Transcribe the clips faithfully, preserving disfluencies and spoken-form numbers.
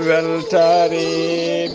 Weltaare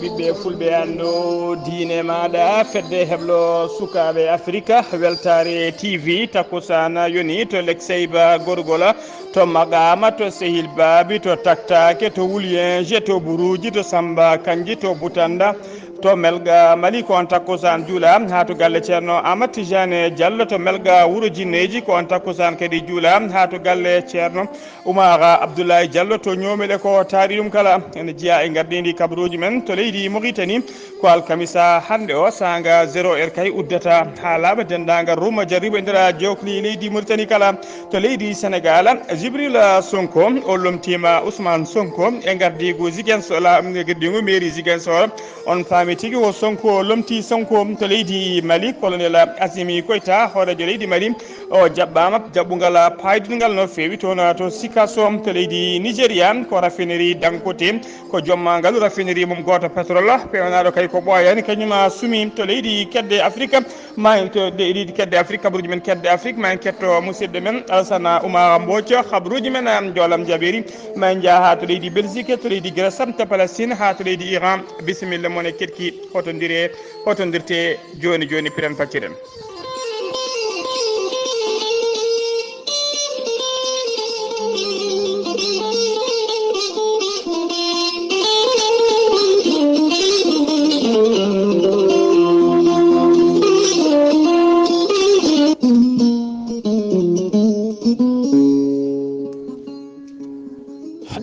ɓiɓɓe fulɓe, anndo diine maaɗa, fedde heblo sukaaɓe Afrika, Weltaare T V, takkusaan yoni to Lekseyba Gorgola, to Maqaama, to Sehil Baabi, to Taktaake, to Wuliyenje, to Buruuji, to Samba Kanji, to Butannda, to Melga Mali, ko on takkusaan juula haa to galle Ceerno Amat Tijaane Jallo, to Melga Wuro Jinneeji, ko on takkusaan kadi juula haa to galle Ceerno Umaara Abdullahi Jallo to Ñoomele, ko taari ɗum kala. Ene jeyaa e ngardiindi kabaruuji men to leydi Moritani, ko alkamisa hannde o, saanga zéro heure kay uddata haa laaɓa. Denndaangal Ruma Jarribo e nder jookli leydi Moritani kala. To leydi Senegaal, Jibril Sonko, o lomtiima Ousmane Sonko e ngardiigu Ziguinchor, la-, ngardiigu mairie Ziguinchor. On paami tigi ko Sonko lomti Sonko. To leydi Mali, Colonel Assimi Goïta, hooreejo leydi Mali, o jaɓɓaama jaɓɓungal paaydungal no feewi toon to Sikasso. To leydi Nigeria, ko raffinerie Dangote, ko joom maa ngalu raffinerie mum gooto pétrole, peewnaaɗo kay ko ɓooyaani, kañum a sumi. To leydi kedde Afrika, ma en to leydi kedde Afrika, kabaruuji men kedde Afrika, ma en ketto musidɗo men Alassane Oumar Mbodj, kabaruuji men, am, Joolam Jabeeri, ma en njaha haa to leydi Belgique, to leydi Grèce, to Palestine, haa to leydi Iran. Bisimilla mon e keɗki, hotondiree, hotondirtee jooni jooni, piren pacciren.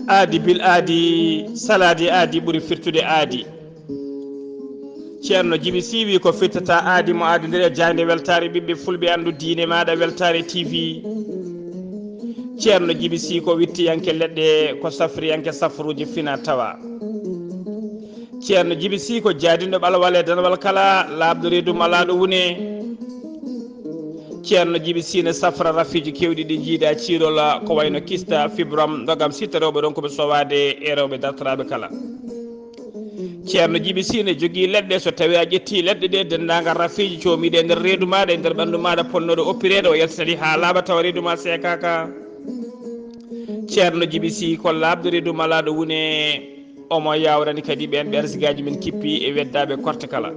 Aadi bil aadi, salaade aadi ɓuri firtude aadi. Ceerno Jibi Sii wi ko firtata aadi mo aadi nder e jaaynde weltaare ɓiɓɓe fulɓe, anndu diine maaɗa, Weltaare T V. Ceerno Jibi Sii ko wittiyanke leɗɗe, ko safriyanke safruuji fina tawa. Ceerno Jibi Sii ko jaadinɗo ɓalwal e danwal kala, laaɓɗo reedu malaaɗo wune. Ceerno Jibi Sii ne safra rafiiji keewɗi ɗi jiida ciirol, ko wayno kista, fibrom, ndogam, sitta rewɓe ronkuɓe sowaade e rewɓe dartoraaɓe kala. Ceerno Jibi Sii ne jogii leɗɗe, so tawii a ƴettii leɗɗe ɗe, denndaangal rafiiji coomiiɗe e nder reedu maaɗa, e nder ɓanndu maaɗa, polnooɗo oppireede, o yaltinat ɗi haa laaɓa tawa reedu maa seekaaka. Ceerno Jibi Sii ko laaɓɗo reedu malaaɗo wune, omo yaawrani kadi ɓeen ɓe arsigaaji men kippi e weddaaɓe korte kala.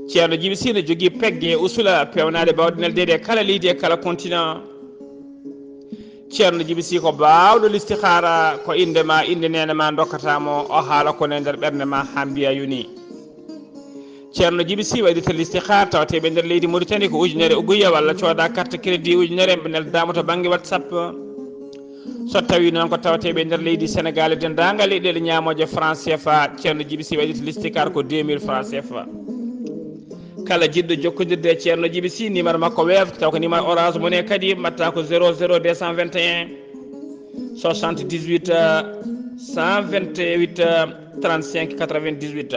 Ceerno Jibi Sii ne jogii pegge e usula peewnaaɗe baawɗe neldeede e kala leydi e kala continent. Ceerno Jibi Sii ko baawɗo listihaara, ko innde ma, innde neene ma ndokkata mo, o haala ko ne nder ɓernde ma haa mbiya yoni. Ceerno Jibi Sii waɗirta listihaara tawatee ɓe nder leydi Moritani ko ujunere uguya walla cooda carte crédit ujunere, ɓe neldaama to bannge WhatsApp. So tawii noon ko tawatee ɓe nder leydi Senegaal e denndaangal leyɗeele ñaamooje franc C F A, Ceerno Jibi Sii waɗirta listihaara ko deux mille franc C F A. Kala jiɗɗo jokkondirde e Ceerno Jibi Sii, numéro makko Wave, taw ko numéro Orange Money kadi, mbaɗta ko zéro zéro deux cent vingt et un, soixante-dix-huit, cent vingt-huit, trente-cinq, quatre-vingt-dix-huit.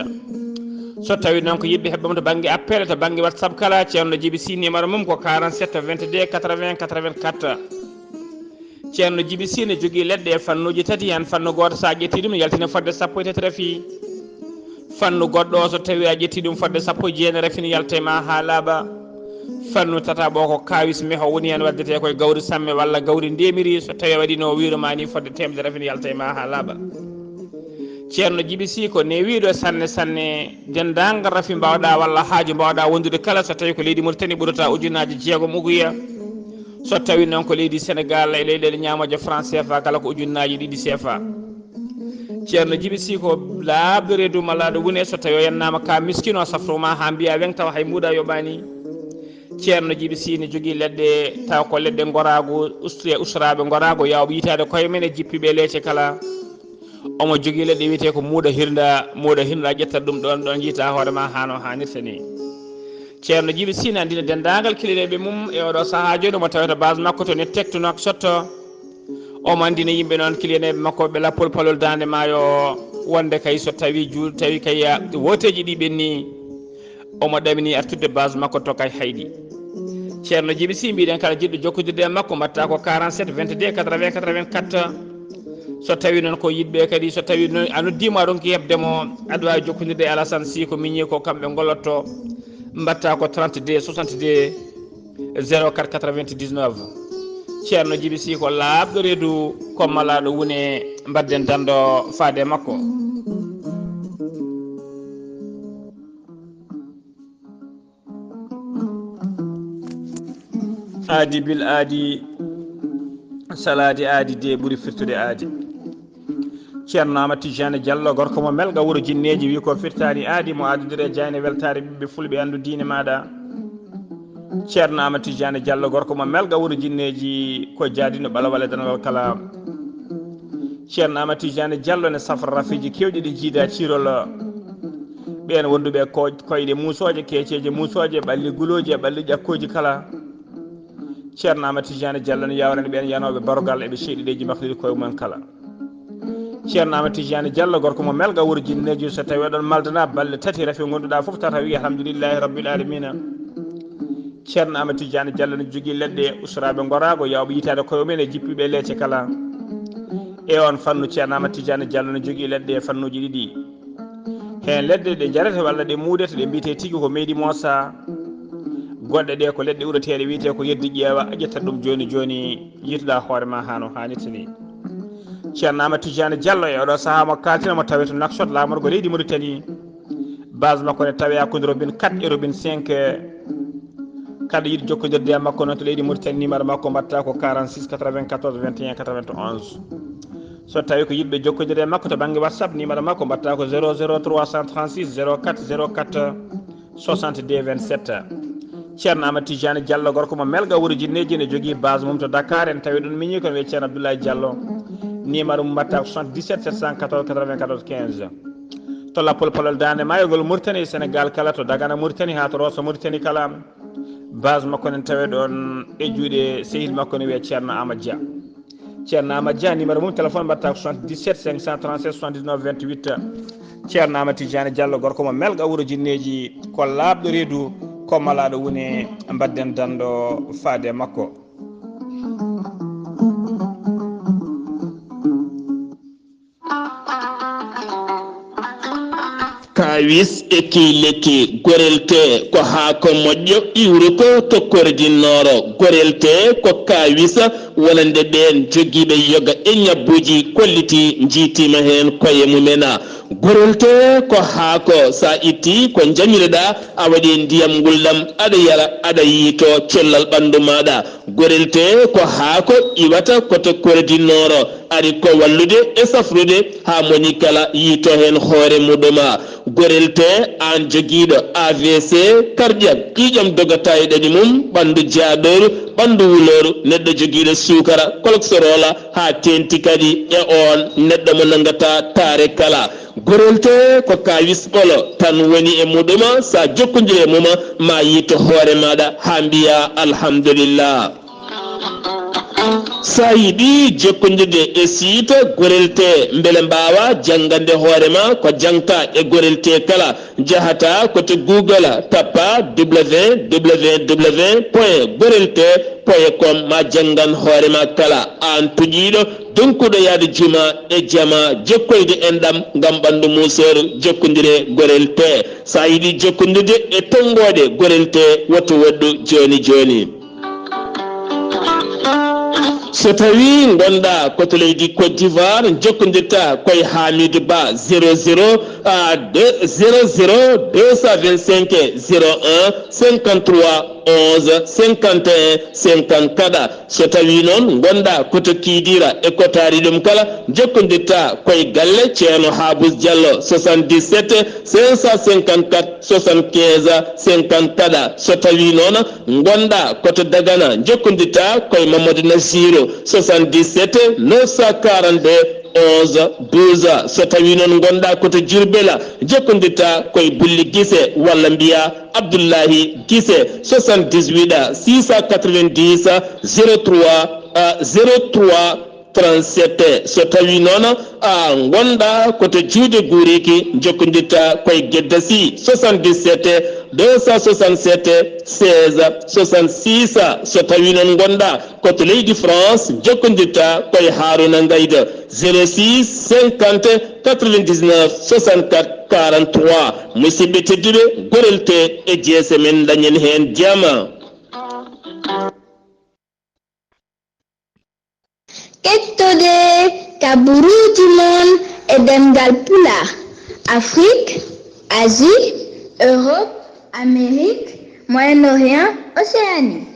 So tawii noon ko yiɗɓe heɓɓam to bannge appel, to bannge WhatsApp kala, Ceerno Jibi Sii, numéro mum ko quarante-sept vingt-deux quatre-vingts quatre-vingt-quatre. Ceerno Jibi Sii ne jogii leɗɗe e fannuuji tati, heen fannu gooto, so a ƴettii ɗum, yaltina fodde sappo e tati rafi. Fannu goɗɗo o, so tawii a ƴettii ɗum, fodde sappo e jeenayi rafi ne yalta e ma haa laaɓa. Fannu tataɓo o ko kaawis meho woni heen, waddetee koye gawri samme walla gawri ndemiri, so tawii a waɗii no o wiiroo ma ni, fodde teemedere rafi ne yalta e ma haa laaɓa. Ceerno Jibi Sii ko newiiɗo sanne sanne, denndaangal rafi mbaawɗa walla haaju mbaawɗa wondude kala, so tawii ko leydi Moritani ɓurata ujunnaaje jeegom uguya. So tawii noon ko leydi Senegaal e leyɗeele ñaamooje franc C F A kala ko ujunnaaje ɗiɗi C F A. Ceerno Jibi Sii ko laaɓɗo reedu malaaɗo wune, so tawii o yennaama ka miskino, o safroo ma haa mbiya weŋ tawa hay muuda yoɓaani. Ceerno Jibi Sii ne jogii leɗɗe, taw ko leɗɗe ngoraagu, ust-, usraaɓe ngoraagu, yaawɓe yitaade koye men e jippiiɓe e leece kala. Omo jogii leɗɗe wiyetee ko muuda hirnda, muuda hirnda ƴettat ɗum ɗoon, ɗoon njiita hoore ma haa no haanirta ni. Ceerno Jibi Sii ne anndina denndaangal kilineeɓe mum e oɗo sahaa jooni, omo tawata base makko to Net Tech to Nouakchott. Omo anndina yimɓe noon, kilineeɓe makko ɓe lappol palol Daande Maayo, wonde kay so tawii juul-, tawi kay, ah, wooteeji ɗi ɓenni, omo ɗamini artude base makko to Kay Hayɗi. Ceerno Jibi Sii, mbiɗen kala jiɗɗo jokkondirde e makko, mbaɗta ko quarante-sept vingt-deux quatre-vingts quatre-vingt-quatre. So tawi noon ko yiɗɓe kadi, so tawi noon a noddiima, a ronki heɓde mo, aɗa waawi jokkondirde e Alassane Sy, ko miñi ko kamɓe ngollotto. Mbaɗta ko trente-deux soixante-deux zéro quatre quatre-vingt-dix-neuf. Ceerno Jibi Sy ko laaɓɗo reedu, ko malaaɗo wune, mbaɗden danndo faade e makko. Aadi bil aadi, salaade aadi de ɓuri firtude aadi. Ceerno Amadou Tidiane Diallo, gorko mo Melga, wuro Jinneeji, wi ko firtaani aadi, mo aadodire jayne weltaare ɓiɓɓe fulɓe, anndu diine maaɗa. Ceerno Amadou Tidiane Diallo, gorko mo Melga, wuro Jinneeji, ko jaadino ɓalawal e danawal kala. Ceerno Amadou Tidiane Diallo ne safra rafiji kewɗi ɗi jiida ciirol. Ɓeen wonduɓe ko-, koyɗe muusooje, keeceeje muusooje, ɓalli gulooji e ɓalli ƴakkooji kala. Ceerno Amadou Tidiane Diallo ne yaawrani ɓeen yanooɓe barogal e ɓe ceeɗi leydi makko ɗi koye mumen kala. Ceerno Amadou Tidiane Diallo, gorko mo Melga, wuro Jinneeji, so tawi oɗon maldana balɗe tati rafi ngonduɗa fof, tata wi alhamdulillahi rabbil alamina. Ceerno Amadou Tidiane Diallo ne jogii leɗɗe ustoraaɓe ngoraago, yawɓe yitaade koye mumen e jippiiɓe leece kala. E on fannu, Ceerno Amadou Tidiane Diallo ne jogii leɗɗe e fannuuji ɗiɗi. Heen leɗɗe ɗe njarete walla ɗe muudete, ɗe mbiyetee tigi ko meydi Moosa. Goɗɗe ɗe ko leɗɗe ureteeɗe, wiyetee ko yeddi ƴeewa, a ƴettat ɗum jooni jooni, yituɗa hoore ma haa no haanirta ni. Ceerno Amadou Tidiane Diallo e oɗo sahaa mo kaalten mo, tawe to Nouakchott, laamorgo leydi Mauritanie. Base makko ne tawee hakkunde robinet quatre e robinet cinq. Kala yiɗi jokkondirde e makko noon to leydi Mauritanie, numéro makko mbaɗta ko quarante-six quatre-vingt-quatorze vingt et un quatre-vingt-onze. So tawi ko yiɗɓe jokkondirde e makko to bannge WhatsApp, numéro makko mbaɗta ko zéro zéro trois cent trente-six zéro quatre zéro quatre soixante-deux vingt-sept. Ceerno Amadou Tidiane Diallo, gorko mo Melga, wuro Jinneeji, ne jogii base mum to Dakar. En tawi ɗon miñi kono wiyee Ceerno Abdoulaye Diallo. Numéro mum mbaɗta ko soixante-dix-sept sept cent quatorze quatre-vingt-quatorze quinze. To lappol palol Daande Maayo ngol Mauritanie, Sénégal kala, to Dagana Mauritanie haa to Rosso Mauritanie kala. Base makko nen tawe ɗon e juuɗe sehil makko ne wiyee Ceerno Amadou Dia. Ceerno Amadou Dia, numéro mum téléphone mbaɗta ko soixante-dix-sept cinq cent trente-sept soixante-dix-neuf vingt-huit. Ceerno Amadou Tidiane Diallo, gorko mo Melga, wuro Jinneeji, ko laaɓɗo reedu, ko malaaɗo wune, mbaɗden danndo faade e makko. Kaawis e kiileke, gorel tee ko haako moƴƴo iwruko to Koordinooro. Gorel tee ko kaawis wonande ɓeen jogiiɓe yoga e ñabbuuji kolliti, njiitiima heen koye mumen. Gorel tee ko haako, so a ittii ko njamire-ɗaa, a waɗi ndiyam ngulɗam, aɗa yara, aɗa yiitoo cellal ɓanndu maaɗa. Gorel tee ko haako iwata ko to Koordinooro, ari ko wallude e safrude haa moni kala yiitoo heen hoore muɗum. Gorel tee, aan jogiiɗo A V C, cardiaque, ƴiiƴam dogata e ɗaɗi mum, ɓanndu jaadooru, ɓanndu wulooru, neɗɗo jogiiɗo suukara, cholestérol, haa teeŋti kadi e oon neɗɗo mo nanngataa taare kala. Gorel tee ko kaawis ɓolo tan woni e muɗum, so a jokkondirii e mum, ma yiito hoore maaɗa haa mbiyaa alhamdulillah. So a yiɗi jokkondirde e siita Gorel tee mbele mbaawa janngande hoore ma ko jaŋta e Gorel tee kala, njahata ko to Google, tappa w w w point gorel tee point com, ma janngan hoore ma kala, aan tuƴiiɗo donkuɗo yahde juma e jama, jokkoyde enɗam ngam ɓanndu muusooru. Jokkondiree Gorel tee. So a yiɗi jokkondirde e tonngooɗe Gorel tee, woto woɗɗu jooni jooni. So tawii ngonɗaa ko to leydi Côte d'Ivoire, jokkondirta koye Hamidou Ba, zéro zéro, ah, deux, zéro zéro deux cent vingt-cinq zéro un cinquante-trois onze cinquante et un cinquante-quatre. So tawii noon ngonɗaa ko to Kidira e ko taari ɗum kala, jokkondirta koye galle Ceerno Habous Diallo, soixante-dix-sept cinq cent cinquante-quatre soixante-quinze cinquante-quatre. So tawii noon ngonɗaa ko to Dagana, jokkondirta koye Mamadou Nassirou, soixante-dix-sept neuf cent quarante-deux onze douze. So tawii noon ngonɗaa ko to Diourbel, jokkondirta koye Bulli Gise walla mbiyaa Abdullahi Gise, soixante-dix-huit six cent quatre-vingt-dix zéro trois, euh, zéro trois trente-sept. So tawi noon a ngonɗa ko to juuɗe guuriki, jokkondirta koye Gedda Sy, soixante-dix-sept deux cent soixante-sept seize soixante-six. So tawi noon ngonɗa ko to leydi France, jokkondirta koye Haruna Ngayda, zéro six cinquante quatre-vingt-dix-neuf soixante-quatre quarante-trois. Musidɓe tedduɓe, gorel te e jeese men, dañen heen jama. Kettode kaburuuji mon e ɗemngal Pulaar, Afrik, Asie, Europe, Amérique, Moyen-Orient, Océanie.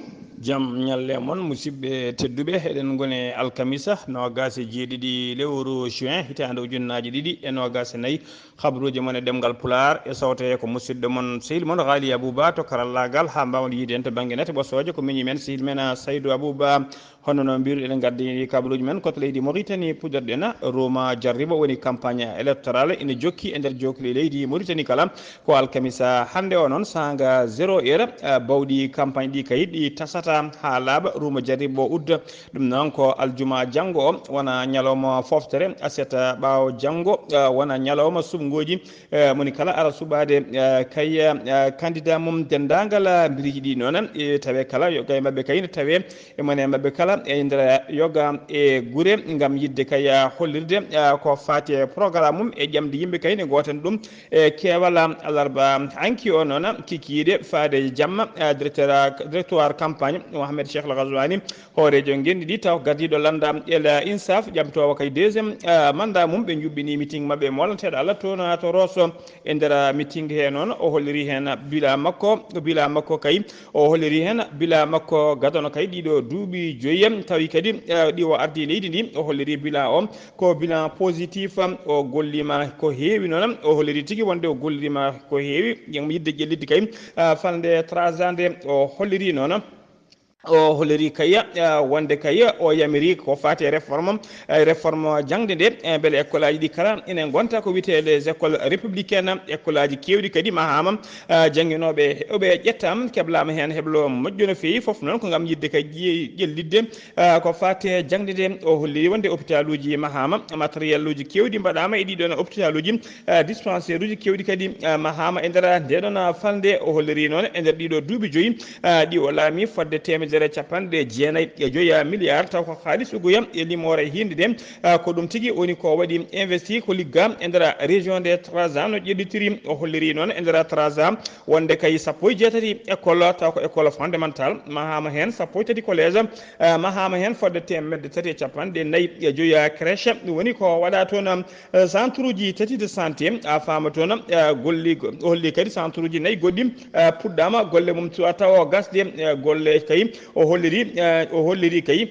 Jam ñalle mon, musidɓe tedduɓe. Eɗen ngoni alkamisa noogaas e jeeɗiɗi lewru juin, hitaande ujunnaaji ɗiɗi e noogaas e nayi. Habruuji mon e ɗemngal Pulaar e sawtoye ko musidɗo mon, sehil mon Ghali Abouba to karallaagal, haa mbaawon yiide en to bannge nate ɓosooje. Ko miñi men, sehil men, ah, Saydou Abouba. Hono no mbiruɗen, en ngaddi kabaruuji men ko to leydi Mauritanie, puɗɗorɗen Ruma Jarribo, woni campagne électorale ina jokki e nder jookli leydi Mauritanie kala. Ko alkamisa hannde o noon, saanga zéro heure, ah, bawɗi campagne ɗi kay ɗi tasata haa laaɓa. Ruma Jarribo udda. Ɗum noon ko aljuma janngo o, wona ñalawma fooftere, aset ɓaawo janngo, ah, wona ñalawma suɓngooji, eh, moni kala ara suɓaade, eh, kay, eh, candidat mum. Denndaangal, ah, mbiriiji ɗi noon, e tawe kala yoga e maɓɓe kay ne tawe e mone maɓɓe kala e nder yoga e gure ngam yiɗde kay, ah, hollirde, ah, ko faati e programme mum e ƴamde yimɓe kay ne gooten ɗum e keewal. Alarba hanki o noon, kikiiɗe faade jamma, ah, directeur, directoire campagne Mohamed Cheikh Al Ghazouani, hooreejo ngenndi ɗi, taw gardiiɗo lannda El Insaf, ƴamtoowo kay deuxième, ah, mandat mum, ɓe njuɓɓini meeting maɓɓe molanteeɗo Allah toon, ah, to Rosso. E nder, ah, meeting he noon, o holliri heen bilan makko, bilan makko kay, o holliri heen bilan makko gadano kay ɗiɗo duuɓi joyi, tawi kadi, ah, ɗi o ardi leydi ndi, o holliri bilan o ko bilan positif. O golliima ko heewi noon, o holliri tigi wonde o golliriima ko heewi. Ƴeew yiɗde ƴellitde kay, ah, falnde trasande, o holliri noon. O holliri kay, ah, wonde kay o yamiri ko faati e réforme, eh, réforme jaŋde nde, eh, mbele école aji ɗi kala ene ngonta ko wiyetee les écoles républicaines, école aji keewɗi kadi mahaama, ah, jannginooɓe heɓooɓe ƴettaama, keblaama heen heblo moƴƴo no feewi. Fof noon ko ngam yiɗde kay ƴe-, ƴellitde, ah, ko faati e jaŋde nde. O holliri wonde hôpital uji mahaama, matériel uji keewɗi mbaɗaama e ɗiɗon hôpital uji, ah, dispensaire uji keewɗi kadi, ah, mahaama e nder ndeɗon, ah, falnde. O holliri noon e nder ɗiɗo duuɓi joyi, ah, ɗi o laami fodde teemedere capanɗe jeenayi e joyi milliard, taw ko haalis ugoya e limoore hiinde nde. Ah, ko ɗum tigi woni ko waɗi investi, ko ligga e nder région de Trarza no ƴellitiri. O holliri noon e nder Trarza wonde kay sappo e jeetati école, taw ko école fondamental mahaama heen, sappo e tati collège, ah, mahaama heen fodde teemedde tati e capanɗe nayi e joyi crèche. Ɗum woni ko waɗa toon, ah, centre uji tati de santé, a faama toon, ah, golli, o holli kadi centre uji nayi goɗɗi, ah, puɗɗaama golle mum, so a tawa gasde, ah, golle kay. O holliri, ah, o holliri kay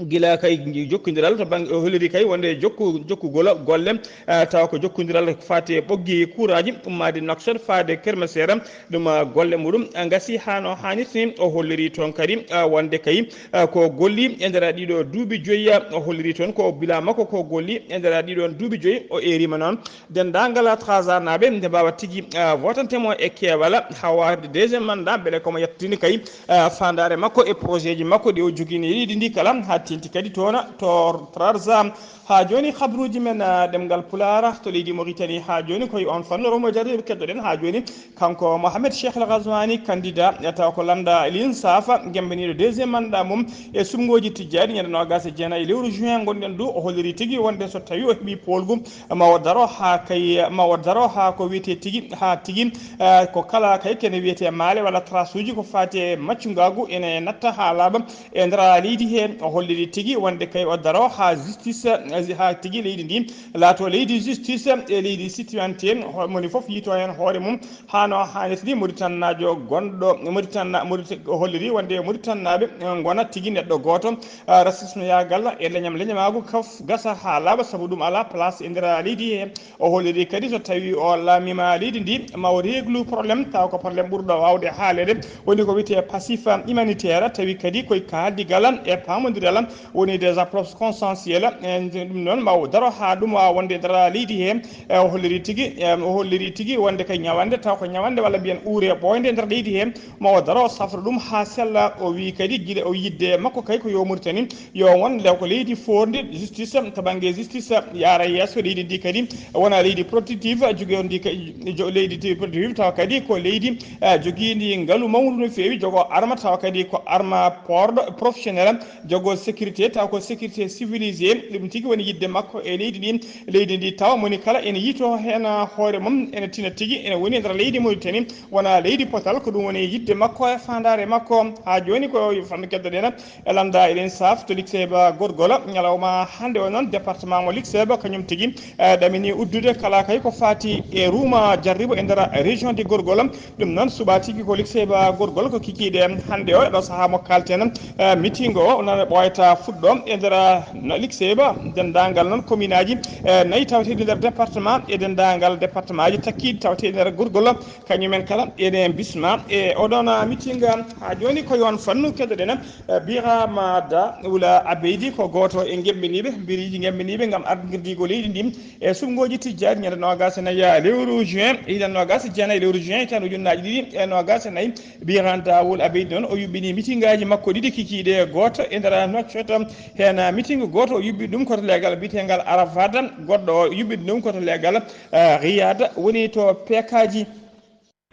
gila kay jokkondiral to bannge, o holliri kay wonde jokku-, jokkugol golle, ah, tawa ko jokkondiral faati e ɓoggi kuuraaji ummaade Nouakchott faade Kermesere, ɗum, ah, golle muɗum, ah, ngasi haa no haanirta ni. O holliri toon kadi, ah, wonde kay, ah, ko golli e nder ɗiɗo duuɓi joyi, ah, o holliri toon ko bilan makko ko golli e nder ɗiɗon duuɓi joyi. O eeriima noon denndaangal Trarza naaɓe nde mbaawa tigi, ah, votante mo e keewal haa waawde deuxième mandat, mbele ko mo yettini kay, ah, faandaare makko e projet ji makko ɗi o jogini leydi ndi kala, haa teeŋti kadi toon to Trarza. Haa jooni, habruuji men, ah, ɗemngal Pulaar to leydi Mauritanie haa jooni, ko e oon fannu Ruma Jarribo keɗoɗen haa jooni. Kanko Mohamed Cheikh El Ghazouani, candidat taw ko lannda El Insaf, gemmbaniiɗo deuxième mandat mum e suɓngooji tijjaaɗi ñande noogaas e jeenayi lewru juin ngonɗen ɗo, o holliri tigi wonde so tawi o heɓi poolgu, ma o daro haa kay, ma o daro haa ko wiyetee tigi, haa tigi, eh, ko kala kay kene wiyetee maale walla trace uji ko faati e maccungaagu ene natta haa laaɓa e nder leydi he. O holliri tigi wonde kay o daro haa justice, eh, haa tigi leydi ndi laato leydi justice e leydi citoyenneté, moni fof yiyto heen hoore mum haa no haanirta ni. Mauritannaajo gonɗo Mauritanie, Maurit-, o holliri wonde Mauritannaaɓe, eh, ngona tigi neɗɗo gooto, ah, racisme yaagal e leñam leñamaagu kaf gasa haa laaɓa, sabu ɗum alaa place e nder leydi he. O holliri kadi so tawi o laamiima leydi ndi, ma o réglu problème, taw ko problème ɓurɗo waawde haaleede, woni ko wiyetee passif humanitaire, tawi kadi koye kaaldigal e paamondiral woni des approches consensuelles. En ɗum noon ma o daro haa ɗum waawa wonde e nder leydi he. E o holliri tigi, e o holliri tigi wonde kay ñawande, taw ko ñawande walla mbiyen uure ɓooynde e nder leydi he, ma o daro safra ɗum haa sella. O wii kadi gila o yidde makko kay ko yo Mauritanie yo won le ko leydi foorndi justice, to bannge justice yaara yeeso. Leydi ndi kadi wona leydi productive, jogiyondi ka-, jo-, leydi ti-, productive, tawa kadi ko leydi, eh, jogiindi ngalu mawndu no feewi, jogo arma, tawa kadi ko arma porɗo professionnel, jogo sécurité, tawa ko sécurité civilisé. Ɗum tigi woni yidde makko e leydi ndi. Leydi ndi tawa moni kala ene yito heen hoore mum, ene tina tigi, ene woni e nder leydi Mauritanie, wona leydi potal. Ko ɗum woni yidde makko e faandaare makko. Haa jooni ko fannu keddoɗen e Lamda El Insaf to Likseba Gorgol. Ñalawma hannde o noon, département mo Likseba kañum tigi, eh, ɗamini uddude kala kay ko faati e ruuma jarribo e nder région de Gorgol. Ɗum noon, suɓa tigi ko Likseba Gorgol ko kikiiɗe hannde o, e ɗo sahaa mo kalten, eh, meeting o, nana ɓooyata fuɗɗo e nder, eh, no Likseba, denndaangal noon commune aji, eh, nayi tawateeɗi nder département, e denndaangal département aji takkiiɗi tawateeɗi nder Gorgol, kañumen kala ene bisma e oɗon, ah, meeting. Haa jooni ko yon fannu keddoɗen, eh, Birama Da Wula Abeydi ko gooto e ngemminiiɓe, biriiji ngemminiiɓe ngam ardirdigo leydi ndi e suɓngooji tijjaaɗi ñande noogas e nayi lewru juin, hiɗen noogas e jeenayi lewru juin, hitaande ujunnaaji ɗiɗi e noogas e nayi. Birama Da Wula Abeydi noon o yuɓɓini meeting aji makko ɗiɗi kikiiɗe, gooto e nder Nouakchott, heen meeting gooto o yuɓɓi ɗum ko to leegal biyeteengal Arafat, goɗɗo o yuɓɓi ɗum ko to leegal, eh, Riyad, woni to peekaaji.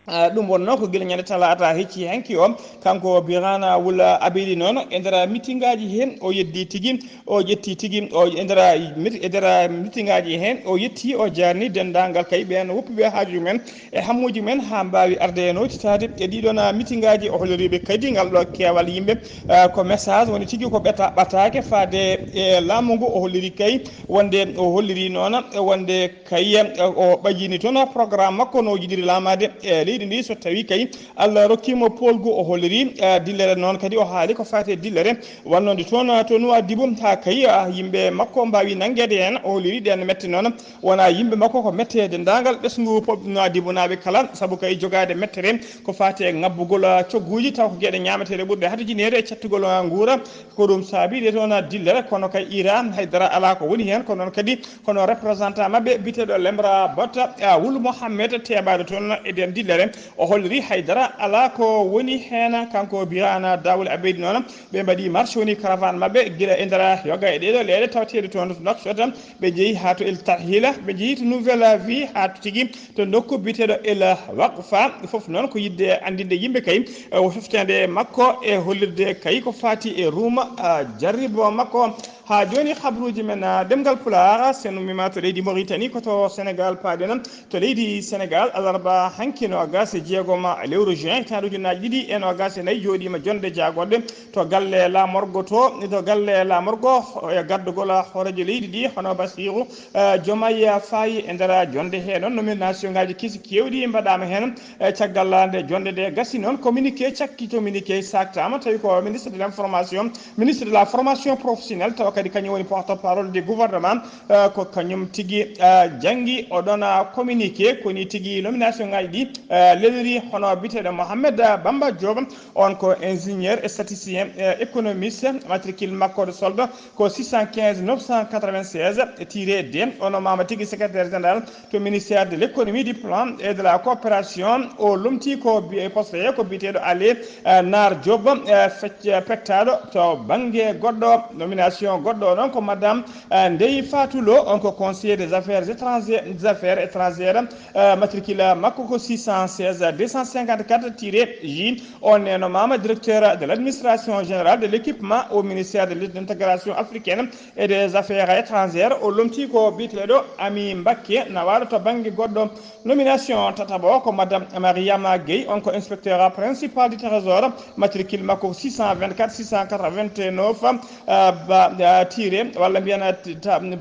Ah, ɗum wonnoo ko gila ñande talaata hecci hanki o. Kanko Birama Wula Abeydi noon, e nder meeting aji heen o yeddi tigi, o ƴetti tigi, o e nder mit-, e nder meeting aji heen o yetti, o jaarni denndaangal kay ɓeen woppuɓe haajuuji men e hammuuji men haa mbaawi arde e nootitaade e ɗiɗon, ah, meeting aji. O holliriiɓe kadi ngal ɗo keewal yimɓe, ah, ko message woni tigi ko ɓeta ɓataake faade e laamu ngu. O holliri kay wonde, o holliri noon wonde kay, eh, o ɓajini toon programme makko no o jiɗiri laamaade e leydi ndi, so tawi kay Allah rokkimo poolgu. O holliri, eh, dillere noon kadi o haali ko faati e dillere wannode toon to Nouadhibou, haa kay, ah, yimɓe makko mbaawi nanngeede heen. O holliri ɗeen mette noon wona yimɓe makko ko mette e denndaangal ɓesngu pop Nouadhibou naaɓe kala, sabu kay jogaade mettere ko faati e ŋabbugol, ah, cogguuji, taw ko geɗe ñaameteeɗe ɓurɗe hatajineede e cattugol, ah, nguura. Ko ɗum saabi ɗe toon dillere, kono kay Iran haydara alaa ko woni heen. Ko noon kadi kono représentant maɓɓe biyeteeɗo Lemra Bota, ah, Wul Mohammed, teeɓaaɗo toon e nden dillere, o holliri haydara alaa ko woni heen. Kanko Birama Da Wula Abeydi noon, ɓe mbaɗi marche woni caravane maɓɓe gila e nder yoga e ɗeeɗo leyɗe tawateeɗe toon to Nouakchott, ɓe njehi haa to El Tahila, ɓe njehi to Nouvelle Vie, haa to tigi to nokku biyeteeɗo El Waqfa. Fof noon ko yiɗde anndinde yimɓe kay, eh, o softeende makko e hollirde kay ko faati e ruuma, ah, jarribo makko. Haa jooni, habruuji men, ah, ɗemngal Pulaar, so en ummiima to leydi Mauritanie, ko to Sénégal paaɗen. To leydi Sénégal, alarba hanki noogas e jeegom lewru juin, hitaande ujunnaaji ɗiɗi e noogas e nayi, jooɗiima jonnde jaagonde to galle laamorgo to, to galle laamorgo, e gardagol hooreejo leydi ndi, hono Bassirou, eh, Diomaye Faye. E nder jonnde he noon, nomination ngaaji kesi keewɗi mbaɗaama heen. E caggal nde jonnde nde gasi noon, communiqué cakki, communiqué saaktaama, tawi ko ministre de l'information, ministre de la formation professionnelle, tawa kadi kañum woni porte-parole du gouvernement, eh, ko kañum tigi, eh, janngi oɗon, ah, communiqué. Ko ni tigi nomination ngaaji ɗi, eh, leliri, hono biyeteeɗo Mohamed Bamba Diop, on ko ingénieur statisticien, eh, économiste, matricule makko de solde ko six cent quinze neuf cent quatre-vingt-seize tiré D. O nomaama tigi secrétaire général to ministère de l'économie, du plan et de la coopération. O lomti ko bi-, poste he ko biyeteeɗo Ali, eh, Naar Diop, eh, fec-, pettaaɗo to bannge goɗɗo. Nomination goɗɗo o noon ko madame, eh, Ndeye Fatou Lo, on ko conseiller des affaires étrangères, des affaires étrangères, eh, matricule makko ko six cent seize deux cent cinquante-quatre tiré J. On ne nomaama directeur de l'administration générale de l'équipement au ministère de l'intégration africaine et des affaires étrangères. O lomti ko biyeteeɗo Ami Mbakke, nawaaɗo to bannge goɗɗo. Nomination tataɓo ko madame Mariama Gueye, on ko inspecteur principal du trésor, matricule makko six cent vingt-quatre six cent quatre-vingt-neuf, euh, ba, Tire walla mbiyen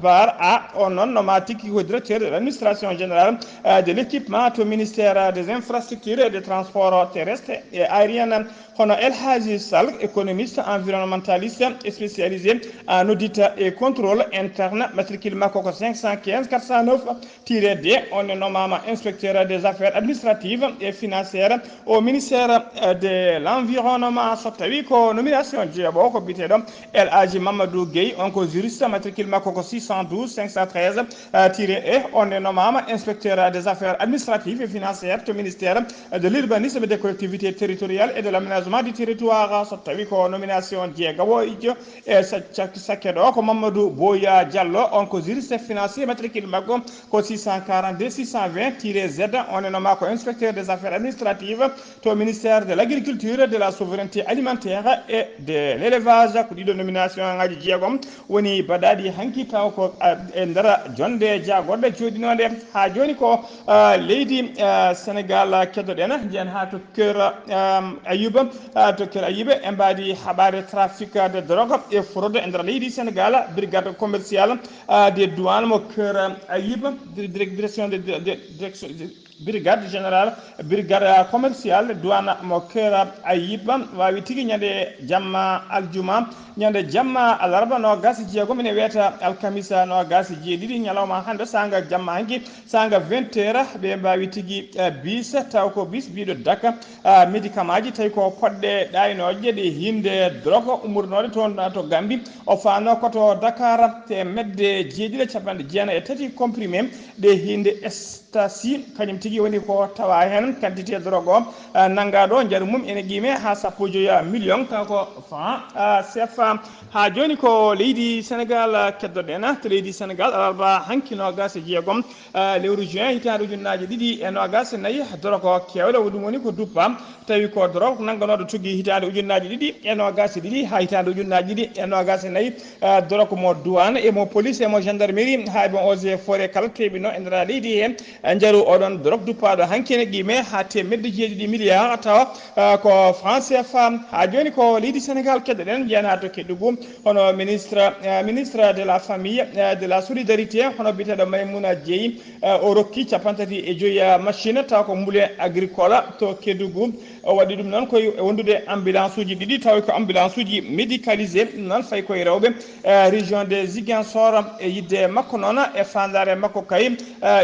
bar a, on noon no ma tikki ko directeur de l'administration générale de l'équipement to ministère des infrastructures et des transports terrestres et aériennes, hono El Hadji Sall, économiste environnementaliste spécialisé en audit et contrôle interne, matricule makko ko cinq cent quinze quatre cent neuf tire deux. On ne nommama inspecteur des affaires administratives et financières au ministère de l'environnement. So tawi ko nomination jeeɓo, ko biteɗo El Hadji Mamadou Gueye, on ko juriste, matricule makko ko six cent douze cinq cent treize tire E. On ne nommama inspecteur des affaires administratives et financières to ministère de l'urbanisme, des collectivités territoriales et de l'aménagement du territoire. So tawi ko nomination jeegawo ijjo e sakke ɗo, ko Mamadou Boya Diallo, on ko juriste financier, matricule makko ko six cent quarante-deux six cent vingt tire Z. On ne nommama ko inspecteur des affaires administratives to ministère de l'agriculture, de la souveraineté alimentaire et de l'élevage. Ko ɗiɗo nomination ngaji jeegom woni baɗaɗi hanki, taw ko e nder jonde jagorɗe joɗinode ha joni ko leydi Sénégal. Keddoɗen, njiyen ha to Kër Ayuba. To Kër Ayuba e mbaadi haɓaade trafic de drogue et fraude e nder leydi Sénégal, brigade commerciale de douane mo Kër Ayuba, direction de direction, brigade générale, brigade commerciale douane mo Kër Ayuba wawi tigi ñande jamma aljuma, ñande jamma alarba nogas e jeegom ene wiyata alkamisa nogas e jeeɗiɗi, ñalawma hande sanga jamma hanki sanga vingt heures, ɓe mbawi tigi bis, taw ko bis biɗo daka médicament ji, tawi ko poɗɗe ɗaynoje ɗe hinde drogue ummornoɗe toon to Gambie. O fano ko to Dakar, te medde jeeɗiɗi capanɗe jeenayi e tati comprimé ɗe hinde ecstasy, kañum tigi woni ko tawa hen quantité drogue o nanngaɗo njaru mum ene qime ha sappo joya million, taw ko franc CFA. Ha joni ko leydi Sénégal keddoɗen. To leydi Sénégal, alarba hanki nogas e jeegom lewru juin hitaande ujunnaji ɗiɗi e nogas e nayi, drogue kewɗo ko ɗum woni ko duppa, tawi ko drogue nannganoɗo tuggi hitaande ujunnaji ɗiɗi e nogas e ɗiɗi ha hitaande ujunnaji ɗiɗi e nogas e nayi. Drogue mo douane e mo police e mo gendarmerie ha e mo eaux et forêt kala teɓino e nder leydi he. Njaru oɗon drogue duppaɗo hanki ene qime ha temedde jeeɗiɗi milliard, tawa ko franc CFA. Ha joni ko leydi Sénégal keddoɗen, jeyana to Kédougou, hono ministre ministre de la famille, de la solidarité, hono biteɗo Maymouna Dieye, o rokki capanɗe tati e joyi machine, taw ko moulin agricole to Kédougou. O waɗi ɗum noon koye wondude ambulance uji ɗiɗi, tawi ko ambulance uji médicalisé, ɗum noon fayi koye rewɓe région de Ziguinchor. E yidde makko noon, e fandare makko kay,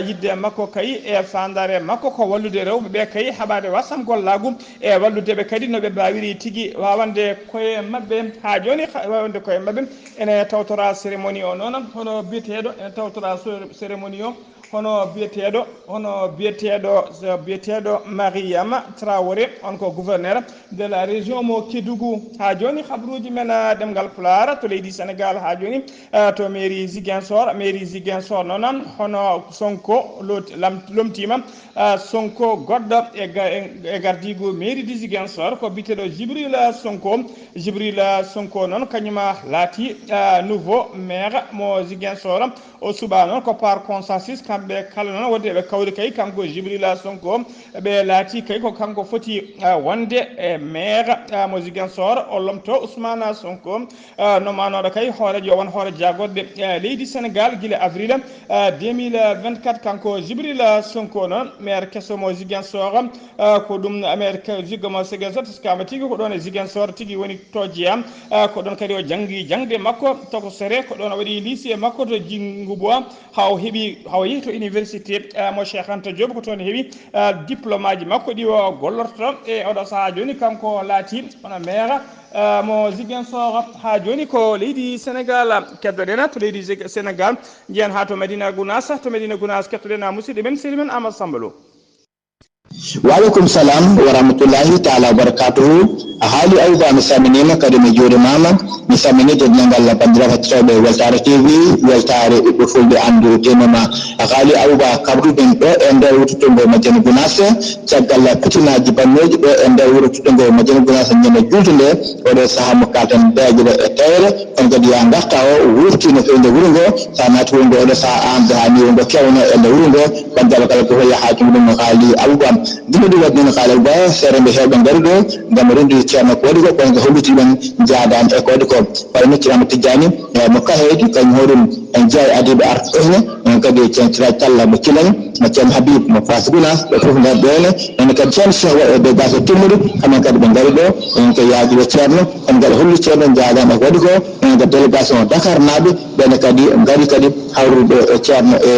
yidde makko kay e fandare makko ko wallude rewɓe ɓe kay haɓade wasam gollagu, e walludeɓe kadi no ɓe mbawiri tigi wawande koye mabɓe. Ha joni wawande koye mabɓe ene tawtora cérémonie o noon, hono biyeteɗo ene tawtora cérémonie o hono biyeteɗo hono biyeteɗo biyeteɗo Mariama Traoré, on ko gouverneur de la région mo Kédougou. Ha joni habruji men ɗemgal Pulaar to leydi Sénégal. Ha joni to mairie Ziguinchor, mairie Ziguinchor noon, hono Sonko lomtima Sonko goɗɗo e gardigu mairie de Ziguinchor, ko biteɗo Jibril Sonko. Jibril Sonko noon kañuma laati nouveau maire mo Ziguinchor. O suɓa noon ko par consensus, kamɓe kala noon wonde ɓe kawri kay kanko Jibril Sonko, ɓe laati kay ko kanko foti wonde e maire mo Ziguinchor, o lomto Ousmane Sonko. No manoɗo kay hoorejo won hoore jagorɗe leydi Sénégal gila avril deux mille vingt-quatre, kanko Jibril Sonko noon maire keso mo Ziguinchor. Ko ɗum maire keso mo Ziguinchor, teskama tigi ko ɗon e Ziguinchor tigi woni to jeeya. Ko ɗon kadi o janngi jangde makko tokosere, ko ɗon o waɗi lycée makko to Jingubois, haw heɓi haw yehi to université mo Cheikh Anta Diop, ko toon heɓi diplôme aji makko ɗi o gollorto e oɗo saha joni kanko laati hono maire mo Ziguinchor. Ha joni ko leydi Sénégal keddoɗen, to leydi Sénégal njiyen ha to Medina Gounass. To Medina Gounass kettoɗen musidɗo men sehil men Amadou Samba Lo. Wa aleykum salam wa rahmatullahi taala wa barakatuhu. A haali Ayuba, mi salminiima, kadi mi juurimaama. Mi salmini denndaangal banndiraaɓe heɗotooɓe Weltaare T V, weltaare ɓiɓɓe fulɓe anndu teema ma. A haali Ayuba, kaɓruɗen ɗo e nder wuro teddungo Madina Gounass, caggal fitinaaji bannooji ɗo e nder wuro teddungo Madina Gounass ñande julde nde, oɗo sahaa mo kaalten deeƴre e teyre, kono kadi yaa ngarta o wurti no feewi nder wuro ngo, so a naati wuro ngo oɗo sahaa aan jahaa ni wuro ngo kewno e nder wuro ngo, banndiraaɓe kala gooto yaha haaju mum no haali Ayuba. Dina ɗum waɗi noon kaalal ba seeɗa nde heewɓe ngari ɗo ngam rendude ceerno ko waɗi ko, kono ko hollude men jaadaama e ko waɗi ko. Walla nocciraama Tijjaani, eh, mo Kaheedi, kañum hoɗum en jeyaa e adiiɓe arɓe ɗo hene, en kadi ceerno Siraaj Talla mo Cilani, mo ceerno Habib mo Faas Gunaas, ɓe fof ngari ɗo hene. En kadi ceerno Cheikh waɗi e délégation timmude, kamɓe kadi ɓe ngari ɗo, en ko yaajude ceerno, en ngaɗa hollude ceerno jaadaama e ko waɗi ko, en ko délégation Dakar naaɓe, ɓeene kadi ngari kadi hawrude e ceerno e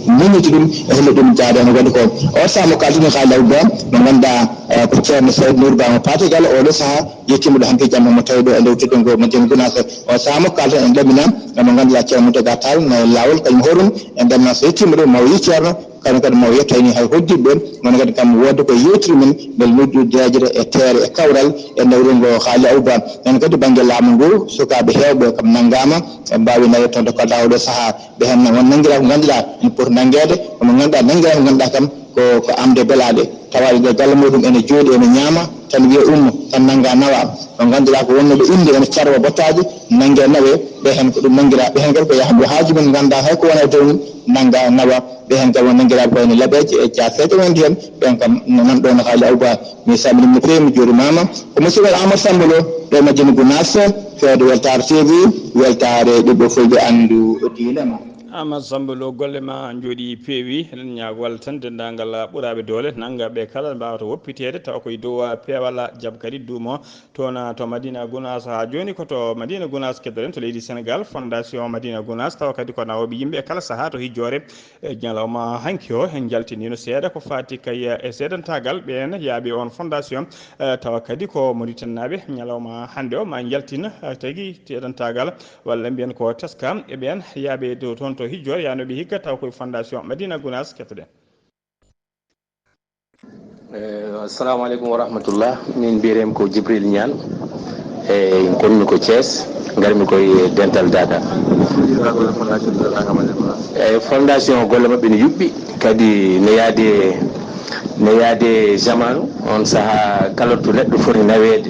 muññude ɗum e hollude ɗum jaade no waɗi ko. O sahaa mo kaltini haalde Abba, mo ngannduɗaa, eh, ko ceerno Sayd Nour Ba mo Paate Galo, oɗo sahaa yettiima ɗo hanki jamma mo tawi ɗo e nder teddugo mo Madina Gunaas. O sahaa mo kalten en ɗaminaa mo ngannduɗaa ceerno Moutaga Tall no e laawol kañum hoɗum en ɗaminaa so yettiima ɗo maw yi ceerno, kamɓe kadi maw yettayni hay hodditɓe, woni kadi kam wonde ko yewtiri men mbele noddu deeƴre e teere e kawral e nder wuro ngo haali Abba. En kadi bannge laamu ngu, sukaaɓe heewɓe kam nanngaama, ɓe mbaawi naweede toon to Kolda oɗo sahaa. Ɓe heen won nanngiraa ko ngannduɗaa ene poti nanngeede, kono ngannduɗaa nanngiraa ko ngannduɗaa kam ko, ko amde belaaɗe. Tawa e nder galle muɗum ene jooɗi, ene ñaama, tan wiya ummo, tan nannga nawa. Ko ngannduɗaa ko wonnooɓe innde ene carwa bottaaji, nannge nawe, ɓe heen ko ɗum nanngiraa, ɓe heen kadi ko yahde haaju mum ngannduɗaa hay ko wona e dow mum, nannga nawa. Ɓe heen kam won nanngiraaɓe ko wayno Laɓeeje e Jaaseeje wonde heen, ɓeen kam nan ɗo no haali Abba. Mi salminiima no feewi, mi juurimaama. Ko musidɗo Amadou Samba Lo, ɗo e Madina Gunaas, fewde Weltaare T V, weltaare ɓiɓɓe fulɓe anndu diine ma. Amadou Samba Lo, golle ma njooɗii peewi. Eɗen ñaagoo Allah tan denndaangal ɓuraaɓe doole, nanngaɓe kala mbaawata woppiteede, tawa koye dow peewal jam kadi duumo. Toon to Madina Gunaas, haa jooni ko to Madina Gunaas keddoɗen to leydi Senegaal, Fondation Madina Gunaas, tawa kadi ko nawooɓe yimɓe e kala sahaa to hijjoore. E ñalawma hanki o, en njaltiniino seeɗa ko faati kay e seedantaagal ɓeen yaaɓi oon fondation, eh, tawa kadi ko Mauritanie naaɓe. Ñalawma hannde o ma njaltin, eh, tagi seedantaagal, walla mbiyen ko taska e ɓeen yaaɓe dow toon to hijjoore yaanooɓe hikka, tawa koye Fondation Madina Gunaas. Kettoɗen. Eh, assalamu aleykum wa rahmatullah. Min mbiyetee ko Jibril Niane. Eh, ngonmi ko Thiès, ngarmi ko e dental Daga. Eh, fondation golle maɓɓe ne yuɓɓi, kadi ne yaade, ne yaade zamanu. On saha kala to neɗɗo foti naweede,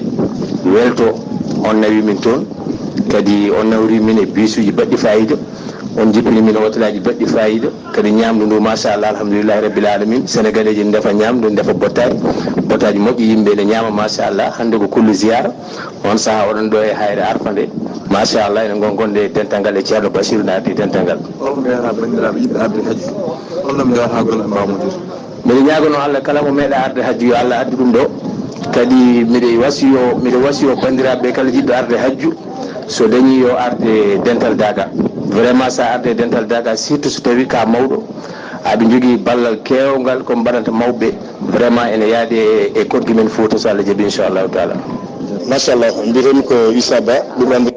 welto, on nawi min toon. Kadi on nawri min e bisuuji baɗɗi fayida. On jippini min e hotelaaji baɗɗi fayida. Kadi ñaamdu ndu, machallah, alhamdulillahi rabbil alamin. Sénégalais ji ndefa ñaamdu, ndefa bottaari, bottaaji moƴƴi, yimɓe ne ñaama, machallah. Hannde ko kullu ziyara. On saha oɗon ɗo e hayre Arfa nde. Machallah, ene ngon-, gonde e dental ngal e Ceerno Basiru no ardi dental ngal. Holko mbiyata banndiraaɓe yiɗɓe arde hajju? Holno mbiyata golle mbawmodir? Miɗo ñaagono Allah kala mo meeɗa arde hajju yo Allah addu ɗum ɗo. Kadi miɗo wasiyo, miɗo wasiyo banndiraaɓe kala jiɗɗo arde hajju, so dañi yo arde dental Daga. Vraiment sa arde dental Daga, surtout so tawi ka mawɗo, aɓe jogii ballal keewngal ko mbaɗanta mawɓe. Vraiment ene yaade e, e korki men Fouta so Allah jaɓi inchallahu taala. Machallah, mbiyetemi ko Issa Ba, ɓiɓɓe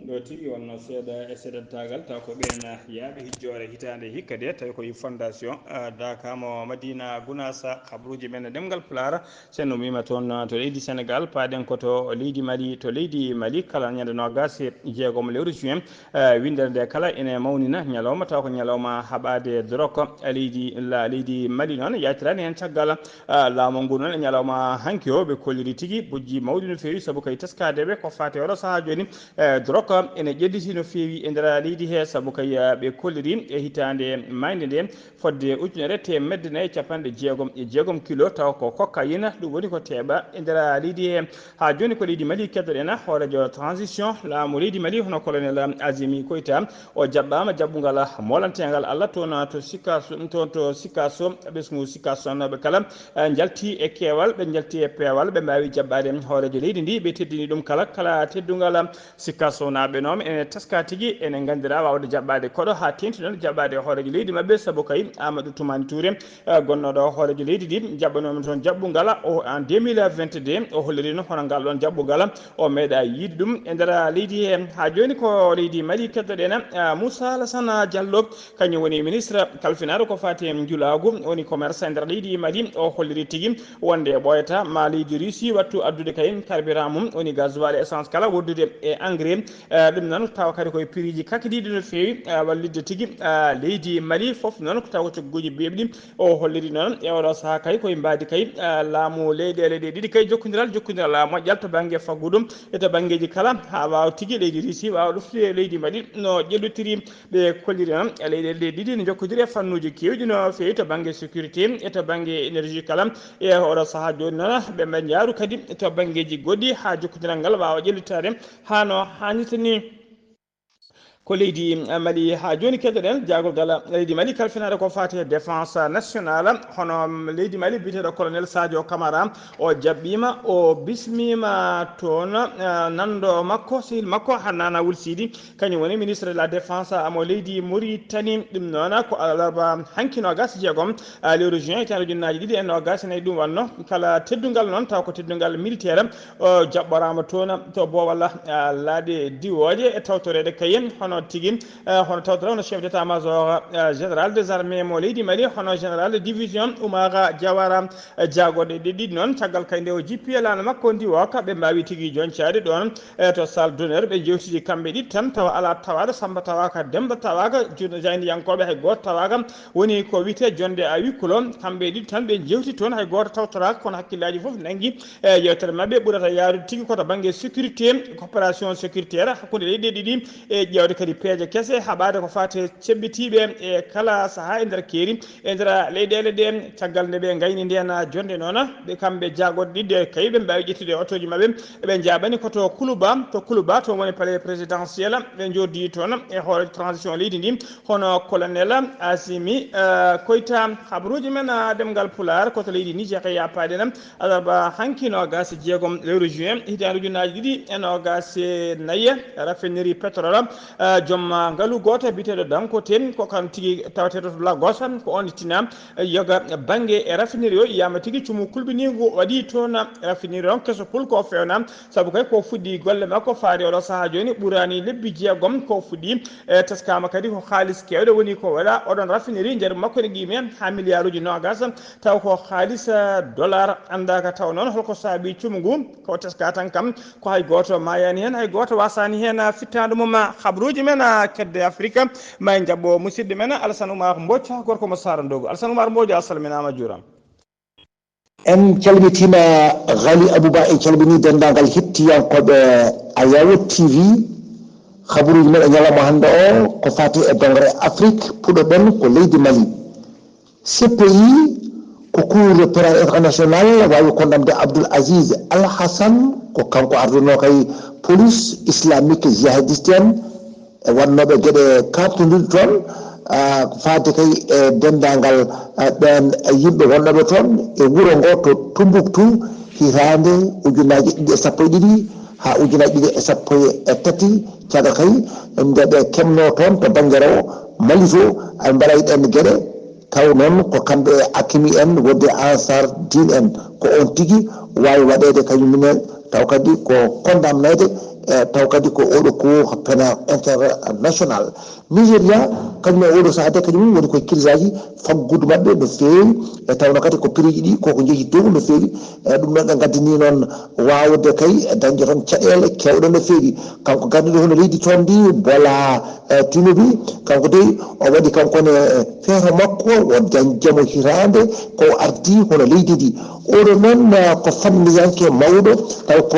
Ɗo tigi wonno seeɗa e seedantaagal, taw ko ɓeen yaaɓe hijjoore hitaande hikka de, tawi ko e fondation, eh, Daga mo Madina Gunaas, habruuji men e ɗemngal Pulaar. Sen ummiima toon, eh, to leydi Senegaal, paaɗen ko to leydi Mali. To leydi Mali, kala ñande noogaas e jeegom lewru juin, eh, winndere nde kala ene mawnina ñalawma, taw ko ñalawma haɓaade dorok. Eh, leydi, la, leydi Mali noon yaltiraani heen caggal, eh, laamu ngu noon e ñalawma hanki o, ɓe kolliri tigi bojji mawɗi no feewi, sabu kay teskaade ɓe ko faati oɗo sahaa jooni. Eh, dorok ene ƴelliti no feewi e nder leydi he, sabu kay, eh, ɓe kolliri e hitaande maayde nde fodde ujunere teemedde nayi e capanɗe jeegom e jeegom kilo, tawa ko cocaïne, ɗum woni ko teeɓa e nder leydi he. Haa jooni ko leydi Mali keddoɗen, hooreejo transition laamu leydi Mali, hono colonel Azimi Koita, o jaɓɓaama jaɓɓungal moolanteengal Allah toon to Sikaso, toon to Sikaso, ɓesngu Sikaso, naaɓe kala, eh, njalti e keewal, ɓe njalti e peewal, ɓe mbaawi jaɓɓaade hooreejo leydi ndi, ɓe teddini ɗum kala, kala teddungal. Sikasownaaɓe noon ene teska tigi, ene nganndira waawde jaɓɓaade koɗo haa teeŋti noon jaɓɓaade e hooreejo leydi maɓɓe, sabu kay Amadou Toumani Touré, eh, gonnooɗo hooreejo leydi ndi, jaɓɓanooma toon jaɓɓungal o en deux mille vingt-deux, o holliriino hono ngal ɗoon jaɓɓungal o meeɗaa yiide ɗum e nder leydi he. Haa jooni ko leydi Mali keddoɗen, eh, Moussa Alassane Diallo, kañum woni ministre kalfinaaɗo ko faati e njulaagu, woni commerce e nder leydi Mali, o holliri tigi wonde ɓooyata ma leydi Russie wattu addude kay carburant mum, woni gasoil e essence kala wondude e engrais, eh, Ɗum noon tawa kadi koye prix ji kakdiiɗi no feewi, ah, wallitde tigi, ah, leydi Mali fof noon ko tawa ko cogguuji beeɓɗi. O holliri noon e oɗo sahaa kay koye mbaadi kay, ah, laamu leyɗeele ɗe ɗiɗi kay jokkondiral, jokkondiral, ah, moƴƴal to bannge faggudu e to banngeeji kala haa waawa tigi leydi Russie waawa ɗoftude leydi Mali no ƴellitiri. Ɓe kolliri noon e leyɗeele ɗe ɗiɗi no jokkodiri e fannuuji keewɗi no feewi to bannge sécurité e to bannge énergie kala. E oɗo sahaa jooni noon ɓe mbaɗi njaaru kadi to banngeeji goɗɗi haa jokkondiral ngal waawa ƴellitaade haa no haanirta ni. Ko leydi Mali haa jooni keddoɗen jaagorgal leydi Mali kalfinaade ko faati e défense nationale, hono leydi Mali biyeteeɗo colonel Sadio Camara o jaɓɓiima, o bismiima toon, eh, nanndo makko, sehil makko Hannana Wul Sidi, kañum woni ministre de la défense mo leydi Mauritanie. Ɗum noon ko alarba hanki noogas e jeegom, ah, lewru juin, hitaande ujunnaaji ɗiɗi e noogas e nayi. Ɗum wonno kala teddungal noon, taw ko teddungal militaire, o jaɓɓoraama toon to Boowal, ah, laaɗe diwooje e tawtoreede kayen, hono tigi, ah, hono tawtoreede hono chef d'état-major, ah, général des armées mo leydi Mali, hono général de division Oumar Diawara. Eh, jaagorɗe ɗe ɗiɗi noon, caggal kay nde o jippi e laana makko ndiwooka, ɓe mbaawi tigi joncaade ɗoon, eh, to salle d'honneur. Ɓe njewtidi kamɓe ɗiɗi tan, tawa alaa tawaaɗo, Samba tawaaka, Demba tawaaka, jun-, jaayndiyankooɓe hay gooto tawaaka. Woni ko wiyetee jonnde à huis clos. Kamɓe ɗiɗi tan ɓe njewti toon, hay gooto tawtoraaka, kono hakkillaaji fof nanngi, eh, yeewtere maɓɓe. Ɓurata yaarude tigi ko to bannge sécurité, coopération sécuritaire hakkunde leyɗe ɗiɗi, e ƴeewde kadi peeje kese, haɓaade ko faati e ceɓɓitiiɓe e kala sahaa e nder keeri. E nder leyɗeele ɗe, caggal nde ɓe ngayni ndeen jonnde noon, ɓe kamɓe jaagorɗe ɗiɗi kay ɓe mbaawi ƴettude otooji maɓɓe, ɓe njaaɓani ko to Kuluba, to Kuluba, to woni palais présidentiel, ɓe njooɗdi toon e hooreejo transition leydi ndi, hono colonel Assimi, eh, Koita. Habaruuji men, ah, ɗemngal Pulaar, ko to leydi Niger e yaapaade en, alarba hanki noogas e jeegom lewru juin, hitaande ujunnaaji ɗiɗi e noogas e nayi, raffinerie pétrole, eh, joom, ah, ngalu gooto biyeteeɗo Dangote, ko kan tigi taweteeɗo to Lagos, ko on tina, eh, yoga bannge e raffinerie o, yiyaama tigi cumu kulɓiniigu waɗi toon, raffinerie on keso pul ko fewna, sabu kay ko fuɗɗi golle makko faade oɗo sahaa jooni ɓuraani lebbi jeegom ko fuɗɗi, e teskaama kadi ko haalis keewɗo woni ko waɗa oɗon raffinerie njarum makko ne qiime haa miliyaaruuji noogas, taw ko haalis, eh, dollar anndaaka taw noon holko saabi cumu ngu, ko teska tan kam ko hay gooto maayaani heen, hay gooto waasaani heen, ah, fittaandu mum, ah, habaruuji men, ah, kedde Afrique. Ma en njaɓɓo musidɗo men Alassane Oumar Mbodj, gorko mo Saara Ndogo. Alassane Oumar Mbodj, a salminaama, a juuraama. En calmitiima Ghali Abouba, en calminii denndaangal hettiyankooɓe Ayawo T V. Habaruuji men e ñalawma hannde o ko faati e dongre Afrique, puɗɗoɗen ko leydi Mali. C P I ko Cour pénal international waawi kondamde Abdoul Aziz Al Hassan, ko kanko ardunoo kay police islamique jihadiste en, e waɗnooɓe geɗe kaaɓtondirɗe toon, ah, faade kay e denndaangal, ah, ɓeen yimɓe wonnooɓe toon e wuro ngo to Tumbuktu, hitaande ujunnaaji ɗiɗi e sappo e ɗiɗi haa ujunnaaji ɗiɗi e sappo e tati, caggal kay nde ɓe keɓnoo toon to bannge rewo Mali to, ay mbaɗay ɗeen geɗe, taw noon ko kamɓe Hakimi en, wonde Ansar Dine en, ko on tigi waawi waɗeede kañum ne, taw kadi ko condamneede, e taw kadi ko oɗo ko pénal international. Nigéria, kañum e oɗo sahaa de, kañum woni koye kirisaaji faggudu maɓɓe no feewi, e tawno kadi ko prix ji ɗi koko jeeyi dow no feewi, e ɗum noon ɓe ngaddini noon waawde kay dañde toon caɗeele keewɗe no feewi. Kanko gardiɗo hono leydi toon ndi, Bola, e, Tinubu, kanko dey o waɗi kanko ne feere makko, o dañde mo hitaande ko o ardi hono leydi ndi. Oɗo noon, e, ko fanniyanke mawɗo, taw ko,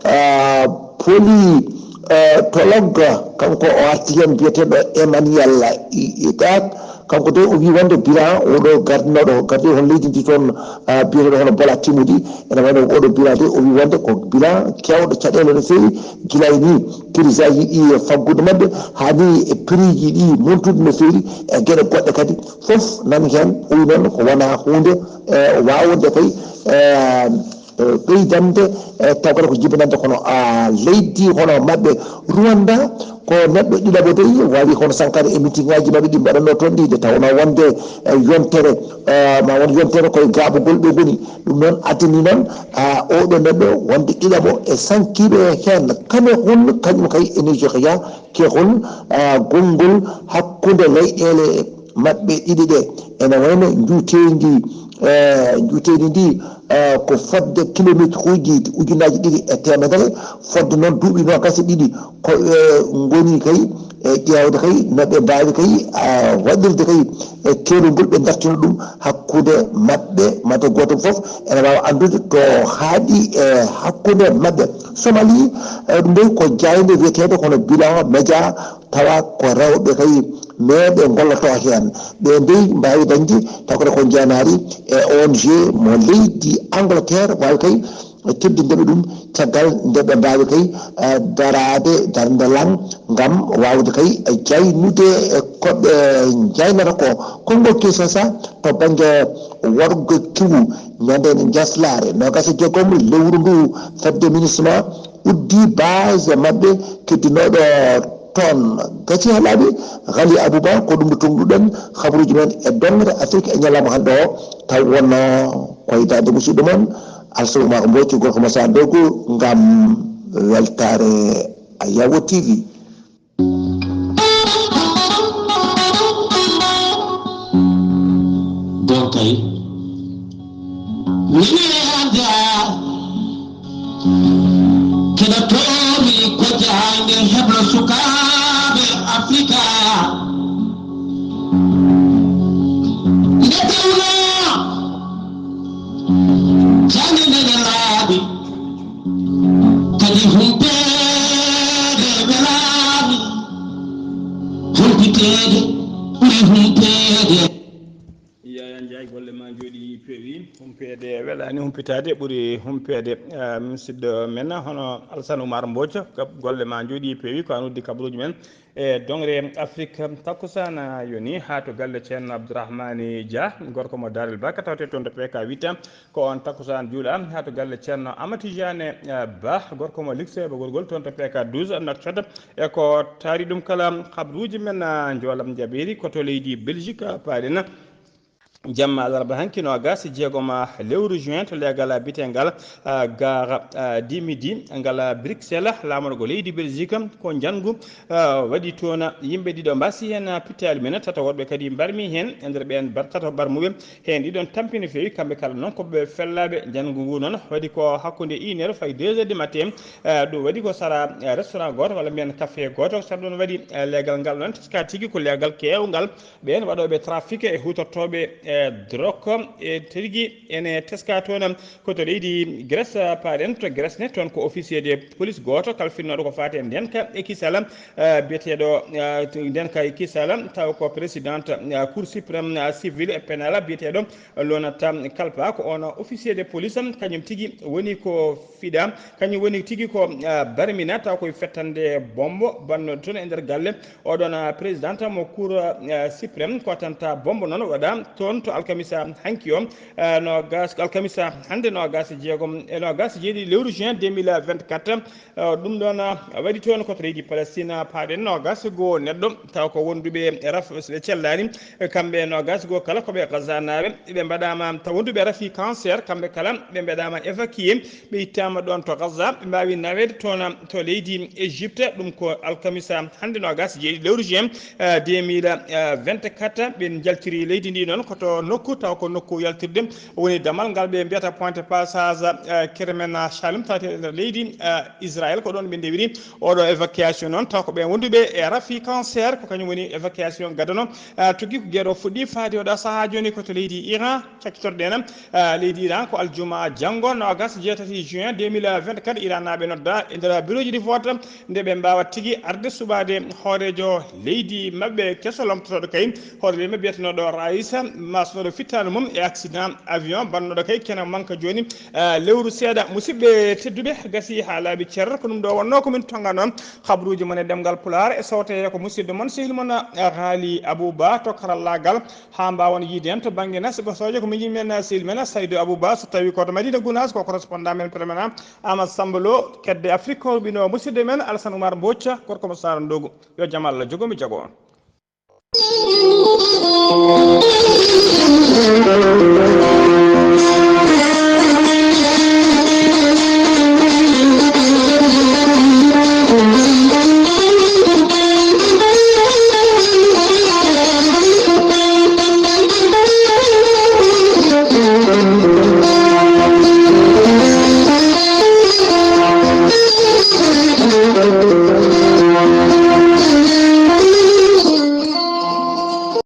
e, poli, e, tolog, kanko o arti heen biyeteeɗo Emmanuel I-, Idak. Kanko de o wii wonde bilan oɗo gardinooɗo, gardi hono leydi ndi toon, ah, biyeteeɗo hono Bola Tinubu, ene wayno oɗo bilan de o wii wonde ko bilan keewɗo caɗeele no feewi, gila e ni kirisaaji ɗi e faggudu maɓɓe, haa ni e prix ji ɗi montude no feewi, e geɗe goɗɗe kadi. Fof nani heen, o wii noon ko wona huunde, e, waawde kay, e, e, ɓeydande, e, taw kadi ko jibinande kono, a, leydi hono maɓɓe Rwanda, ko neɗɗo ɗiɗaɓo dey wawi hono Sankara e meeting ngaji maɓɓe ɗi mbaɗanno toon ɗi, nde tawno wonde, e, yontere, e, ma won yontere koye gaaɓugol ɓe ngoni. Ɗum noon addani noon, a, oɗo neɗɗo wonde ɗiɗaɓo e sankiɓe heen. Cameroun kañum kay e Nigeria, Cameroun, a, gonngol hakkunde leyɗeele maɓɓe ɗiɗi ɗe ene wayno njuuteendi Eh, njuuteendi ndi, eh, ko fodde kilomeetruuji ujunnaaji ɗiɗi e teemedere, fodde noon duuɓi noogaas e ɗiɗi ko, eh, ngoni kay e ƴeewde kay no ɓe mbaawi kay, ah, waɗirde kay e keerol ngol ɓe ndartino ɗum hakkunde maɓɓe, mate gooto fof ene waawa anndude to haaɗi e hakkunde maɓɓe. Somali, eh, ɗum ɗo ko jaaynde wiyeteende kono bilan média, tawa ko rewɓe kay meeɓe ngollotoo heen. Ɓe dey mbaawi dañde tawde ko njeenaari e O N G mo leydi Angleterre, waawi kay teddinde ɓe ɗum caggal nde ɓe mbaawi kay, eh, daraade darnde lan ngam waawde kay jaynude ko ɓe jaynata ko. Konngol Kinshasa to bannge worgo kiwu ñande njaslaare noogaas e jeegom lewru ndu, fedde MINUSMA uddi base maɓɓe keddinooɗo toon. Gasi haa laaɓi, Ghali Abouba, ko ɗum ɗo tongduɗen habaruuji men e dongre Afrique e ñalawma hannde o, taw wonno koydaade musidɗo mon Alsa Oumar Mbodj, gorko mo Sadogo, ngam weltaare Ayawo T V. Donkay. Nini anda. Kena tori ko jange heblo sukabe Afrika. Nde tawna jange nene laabi. Kadi humpeede welaani, humpiteede ɓuri humpeede. Yaya Ndiaye, golle ma njooɗi peewi. Humpeede welaani, humpitaade ɓuri humpeede. Ah, musidɗo men hono Alsane Oumar Mbodj, golle ma njooɗi peewi, ko an uddi kabaruuji men. E dongre Afrique, takkusaan yoni haa to galle Ceerno Abdourahmane Dia, gorko mo Darel Baka, tawte toon to P K huit. Ko on takkusaan juula haa to galle Ceerno Amadou Tidiane, eh, Ba, gorko mo Likse, ba gorgol toon to P K douze, Nouakchott. E ko taari ɗum kala habruuji men, ah, njoolam jabeeri ko to leydi Belgique, paaɗen. Jamma alarba hanki noogaas e jeegom lewru juin to leegal bitengal, ah, Gare, ah, du Midi, ngal Bruxelles, laamorgo leydi Belgique, ko njanngu, ah, waɗi toon. Yimɓe ɗiɗo mbasi heen, ah, pittaali men, tato woɗɓe kadi mbarmi heen. E nder ɓeen bar-, tato barmuɓe heen ɗiɗon tampi no feewi, kamɓe kala noon ko ɓe fellaaɓe. Njanngu ngu noon waɗi ko hakkunde une heure fayi deux heures du matin. Eh, ɗum waɗi ko sara, eh, restaurant gooto walla mbiyen café gooto. Saɗa ɗum waɗi, eh, leegal ngal noon teska tigi ko leegal keewngal ɓeen waɗooɓe trafic e huutortooɓe, eh, drogue e tigi ene teska toon. Ko to leydi Grèce, ah, paaɗen to Grèce ne, toon ko officier de police gooto kalfinnooɗo ko faati e ndeenka e kisal, ah, biyeteeɗo, ah, to ndeenka e kisal, taw ko président, ah, Cour suprême, ah, civil et pénal biyeteeɗo Lonata Kalpa, ko on officier de police, kañum tigi woni ko fiɗa, kañum woni tigi ko, ah, barmina, taw koye fettande bombo bannoɗo toon e nder galle. Oɗon, ah, président mo Cour, ah, suprême, ko tanta bombo noon waɗa toon to alkamisa hanki o, ah, nogas, alkamisa hannde nogas e jeegom, e nogas e jeeɗiɗi lewru juin deux mille vingt-quatre. Ah, ɗum ɗoon, ah, waɗi toon ko to leydi Palestine, ah, paaɗen nogas e goo neɗɗo, taw ko wonduɓe raf, ɓe cellaani, eh, kamɓe nogas e goo kala ko ɓe Gaza naaɓe, ɓe mbaɗaama, taw wonduɓe rafi cancer, kamɓe kala ɓe mbaɗaama évacué. Ɓe ittaama ɗoon to Gaza, ɓe mbaawi naweede toon to leydi Égypte. Ɗum ko alkamisa hannde, noogaas e jeeɗiɗi lewru juin, eh, deux mille vingt-quatre. Ɓe njaltiri leydi ndi noon ko to nokku, taw ko nokku yaltirde woni damal ngal ɓe mbiyata Pointe Passage, eh, Kermen Shalem, tawte e nder leydi, eh, Israël. Ko ɗoon ɓe ndewiri oɗo évacuation noon, taw ko ɓe wonduɓe e rafi cancer, ko kañum woni évacuation gadano. Eh, tuggi ko geɗo fuɗɗi faade oɗo sahaa jooni ko to leydi Iran. Cakkitorɗen, ah, leydi Iran ko aljuma janngo, noogaas e jeetati juin deux mille vingt-quatre, Iran naaɓe nodda e nder bureau ji ɗi vote nde ɓe mbaawa tigi arde suɓaade hooreejo leydi maɓɓe keso lomtotooɗo kay, hoore leydi maɓɓe biyetenooɗo Raïs, masnooɗo fittaandu mum e accident avion bannooɗo kay kene manka jooni, ah, lewru seeɗa. Musidɓe tedduɓe, gasi haa laaɓi cer, ko ɗum ɗo wonnoo ko min tonngano kabaruuji mon e ɗemngal Pulaar e sowtoye ko musidɗo mon sehil mon, ah, Haali Abou Ba to karallaagal. Haa mbaawon yiide en to bannge nasgotooje, ko miñum men sehil men Saydou Abou Ba, so tawii ko to Madina Gounass, ko correspondant men permanent Amadou Samba Lo, kedde Afrique, ko rubino musidɗo men Alassane Oumar Mbodj, gorko mo Saara Ndogu. Yo jam Allah jogo mi jogo on.